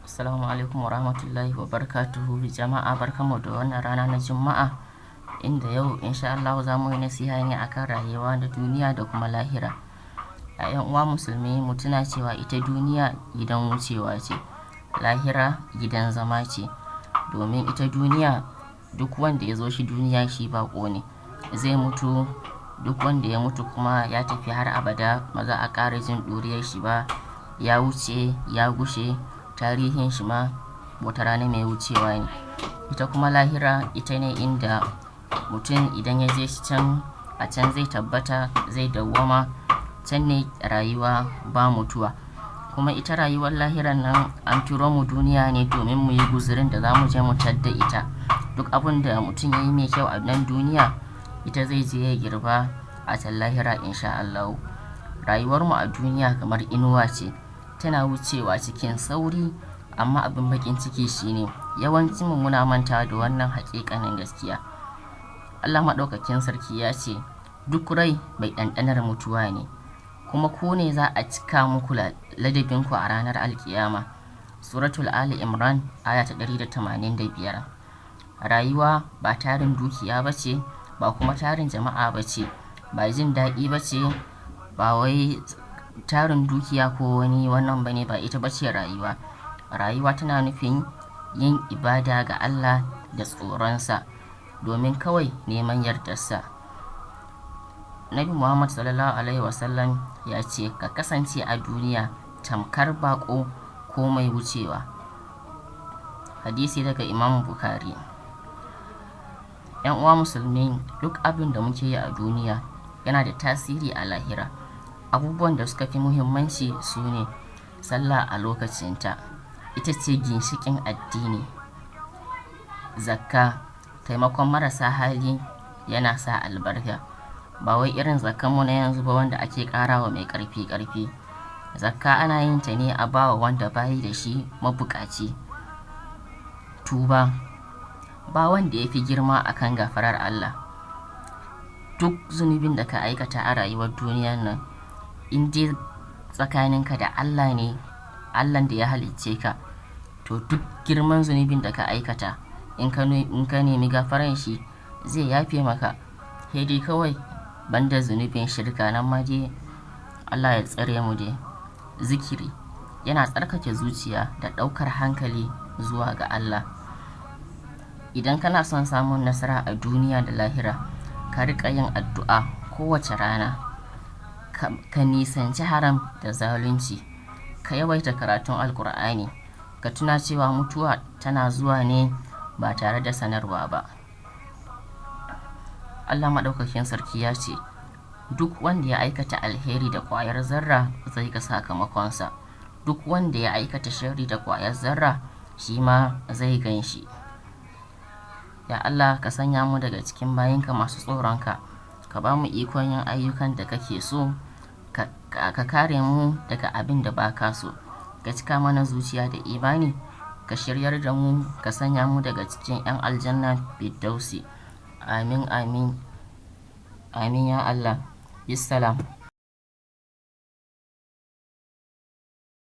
Assalamu alaikum wa rahmatullahi wa barakatuhu. Jama'a, barkanmu da wannan rana na Juma'a, inda yau insha Allah za mu yi nasiha ne akan rayuwa na duniya da kuma lahira. A 'yan uwa musulmi, mu tuna cewa ita duniya gidan wucewa ce, lahira gidan zama ce. Domin ita duniya, duk wanda ya zo shi duniya shi baƙo ne, zai mutu. Duk wanda ya mutu kuma ya tafi har abada, ba za a ƙara jin ɗuriyar shi ba, ya wuce, ya gushe, tarihin shi ma wata rana mai wucewa ne. Ita kuma lahira ita ne inda mutum idan ya je shi can, a can zai tabbata, zai dawwama, can ne rayuwa ba mutuwa. Kuma ita rayuwar lahiran nan, an turo mu duniya ne domin mu yi guzurin da za mu je mu tadda ita. Duk abun da mutum ya yi mai kyau a nan duniya, ita zai je ya girba a can lahira insha Allahu. Rayuwar mu a duniya kamar inuwa ce, tana wucewa cikin sauri, amma abin bakin ciki shine yawancin mu muna mantawa da wannan haƙiƙanin gaskiya. Allah Maɗaukakin Sarki ya ce, "Duk rai mai ɗanɗanar mutuwa ne, kuma ku ne za a cika muku ladabinku a ranar alkiyama." Suratul Ali Imran, aya ta 185. Rayuwa ba tarin dukiya ba ce, ba kuma tarin jama'a ba ce, ba jin daɗi ba ce, ba wai tarin dukiya ko wani wannan ba ne, ba ita ba ce rayuwa. Rayuwa tana nufin yin ibada ga Allah da tsoronsa, domin kawai neman yardarsa. Nabi Muhammad Sallallahu Alaihi Wasallam ya ce, "Ka kasance a duniya tamkar baƙo ko mai wucewa." Hadisi daga Imam Bukhari. 'Yan uwa musulmi, duk abin da muke yi a duniya yana da tasiri a lahira. Abubuwan da suka fi muhimmanci su ne: sallah a lokacinta, ita ce ginshiƙin addini. Zakka, taimakon marasa hali yana sa albarka. Ba wai irin zakkanmu na yanzu ba wanda ake ƙarawa mai ƙarfi ƙarfi. Zakka ana yin ta ne a bawa wanda bayi da shi, mabuƙaci. Tuba, ba wanda ya fi girma akan gafarar Allah. Duk zunubin da ka aikata a rayuwar duniyar nan, in dai tsakaninka da Allah ne, Allahn da ya halicce ka, to duk girman zunubin da ka aikata, in ka nemi gafaran shi, zai yafe maka. Sai dai kawai banda zunubin shirka, nan ma dai Allah ya tsare mu dai. Zikiri yana tsarkake zuciya da ɗaukar hankali zuwa ga Allah. Idan kana son samun nasara a duniya da lahira, ka riƙa yin addu'a kowace rana, ka nisanci haram da zalunci, ka yawaita karatun Alkur'ani, ka tuna cewa mutuwa tana zuwa ne ba tare da sanarwa ba. Allah Maɗaukakin Sarki ya ce, "Duk wanda ya aikata alheri da ƙwayar zarra zai ga sakamakonsa, duk wanda ya aikata sharri da ƙwayar zarra, shi ma zai gan shi." Ya Allah, ka sanya mu daga cikin bayinka masu tsoronka, ka ba mu ikon yin ayyukan da kake so, ka kare mu daga abin da ba ka so, ka cika mana zuciya da imani, ka shiryar da mu, ka sanya mu daga cikin 'yan aljanna firdausi. Amin, amin, amin, ya Allah. Bissalam.